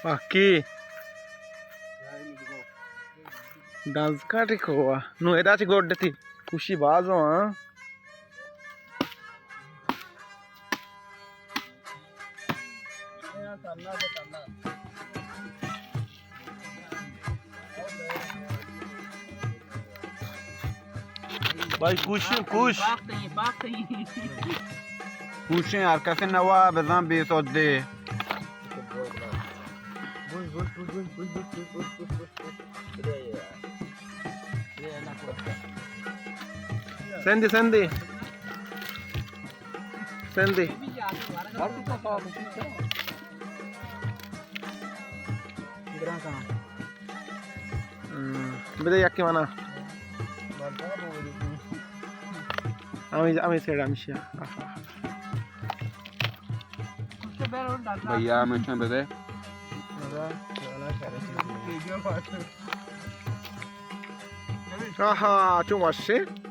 آ، کی؟ دزکٹی کوا۔ نو ادا چی گوڈتی۔ خوشی بازو، ہاں۔ بھائی کوشیں، کوش۔ کوشیں، ہر کس نوا بزن بے سودے۔ سندی، سندی۔ سندی۔ ہم، بدے یکی منا۔ ہمیں، ہمیں سیڑ ہمیشہ۔ بھیا، ہمیشہ بدے۔ آہا، چون وشے۔